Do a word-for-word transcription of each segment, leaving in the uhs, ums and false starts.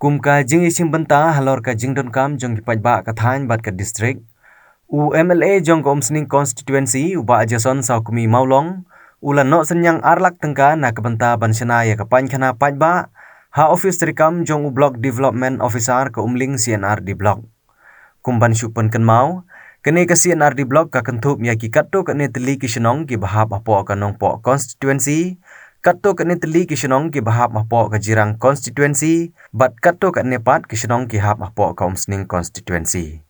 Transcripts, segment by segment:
Kum ka jingïashim bynta halor ka jingdonkam jong ki paidbah ka thaiñ bad ka district, u M L A jong ka Umsning Constituency, u Bah Jason Sawkmie Mawlong, u la noh synñiang ar lak tyngka na ka bynta ban shna ïa ka paiñkhana paidbah ha office treikam jong u Block Development Officer ka Umling C and R D Block. Kum ban shu pynkynmaw, kane ka C and R D Block ka kynthup ïa ki katto katne tylli ki shnong kiba hap hapoh ka Nongpoh Constituency, katto katne tylli ki shnong kiba hap hapoh ka Jirang Constituency, bad katto katne pat ki shnong ki hap hapoh ka Umsning Constituency.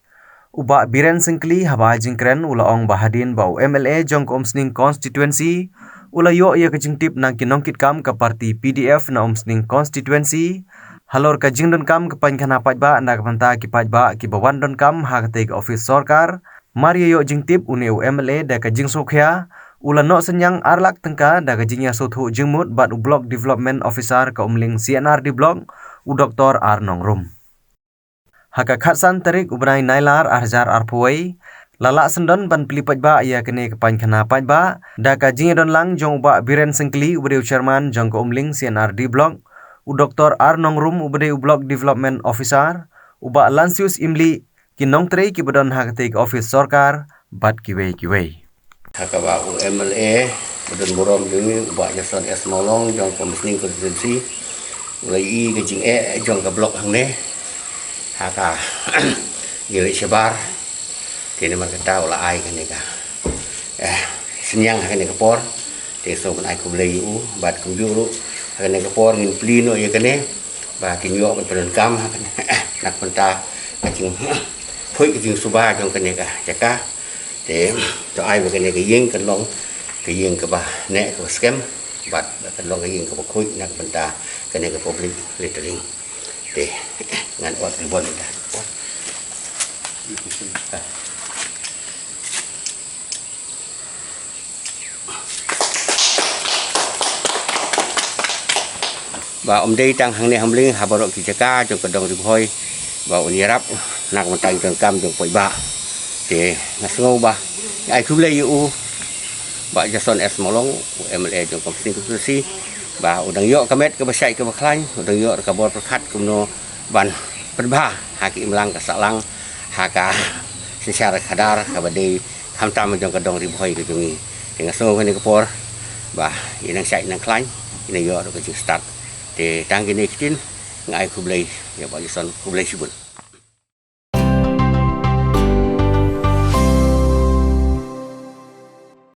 U Bah Biren Syngkli haba ai jingkren u la ong ba hadien ba u M L A jong ka Umsning Constituency u la ïoh ïa ka jingtip na ki nongkitkam ka parti P D F na Umsning Constituency halor ka jingdonkam ka paiñkhana paidbah na ka bynta ki paidbah kiba wan donkam ha katei ka office sorkar. Mar ïa ïoh jingtip, une u M L A da ka jingsngewkhia u la noh synñiang ar lak tyngka da ka jingïasngewthuh jingmut bad u Block Development Officer ka Umling C and R D Block, u Doktor R Nongrum. Ha ka khatsan tarik u bnai Nailar ar hajar arphew wei, la lah syndon ban plie paidbah ïa kane ka paiñkhana paidbah da ka jingïadon lang jong u Bah Biren Syngkli uba dei u chairman jong ka Umling C and R D Block, u Doktor R Nongrum uba dei u Block Development Officer, u Bah Lansius Imli, ki nongtrei kiba don ha katei ka office sorkar bad kiwei kiwei. Ha kaba u M L A ba don burom jong ngi, u Bah Jason S Mawlong jong ka Umsning Constituency, u la ïohi ka jingeh jong ka block hangne ha ka ïing leit shabar. Te namar kata u la ai kane ka, eh, synñiang ha kane ka por. Te sngewbha ban ai khublei ïa u bad kumjuh ruh ha kane ka por ngin plie noh ïa kane ba kin ïoh ban pyndonkam ha kane na ka bynta ka jingkhuid ka jingsuba jong kane ka jaka. Te to ai ba kane ka ïing kan long ka ïing kaba neh kaba skhem bad kan long ka ïing kaba khuid na ka bynta kane ka public latrine. Te ngan ot ribbon ïa ka. Ba ym dei tang hangne ha Umling, ha baroh ki jaka jong ka dong Ri Bhoi ba un ïarap na ka bynta jong ka kam jong paidbah. Te nga sngew ba ai khublei ïa u Bah Jason S Mawlong, u M L A jong ka Umsning Constituency, ba u dang ïoh ka met kaba shait kaba khlaiñ, u dang ïoh ka bor pyrkhat kumno ban pynbha ha ka imlang ka sahlang ha ka synshar khadar kaba dei khamtam jong ka dong Ri Bhoi ka jong ngi. Te nga sngew kane ka por ba ïa nang shait nang khlaiñ, ïa nang ïoh ruh ka jingstad. Te tang kine ki ktien, nga ai khublei ïa Bah Jason, khublei shibun.